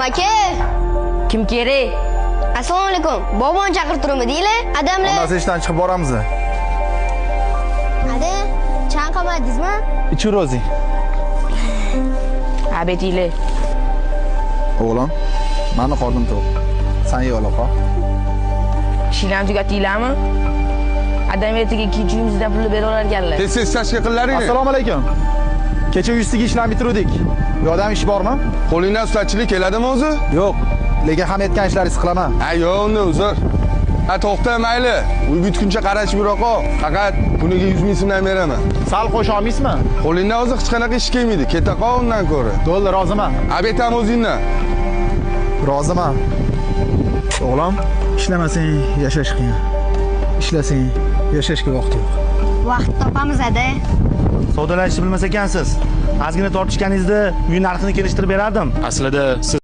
Aka. Kim kerak? Assalomu alaykum. Bobom chaqirtiruvmi deylar? Adamlar. Onasi ishdan chiqib boramiz. Hadi, chanqamadingizmi? Ichir o'zing. Obetinglar. O'g'lim, mani qornim to'q. San ye ola qol. Ishinglarni tugatdinglarmi? Adam ertaga ikkinchi uyimizdan pulni berib olarkanlar. Tez tez chashka qillaringni. Assalomu alaykum. Kecha uysiga ishlarni bitiruvdik. Bu yoqda ham ish bormi? Qo'lingdan ustachilik keladimi o'zi? Yo'q. Lekin ham aytgan ishlaringizni qilaman. Ha, yo'q, unda uzr. Ha, to'xta, mayli. Uy bitguncha qarashib yura qol. Faqat kuniga 100 ming so'mdan beraman. Sal qo'sha olmaysizmi? Qo'lingdan o'zi hech qanaqa ish kelmaydi. Keta qol undan ko'ra. Bo'ldi, roziman. Obed ham o'zingdan. Roziman. O'g'lim, ishlamasang yashash qiyin. Ishlasang yashashga vaqt yo'q. Vaqt topamiz, ada. Savdolashishni bilmas ekansiz. Ozgina tortishganingizda uy narxini kelishtirib berardim. Aslida siz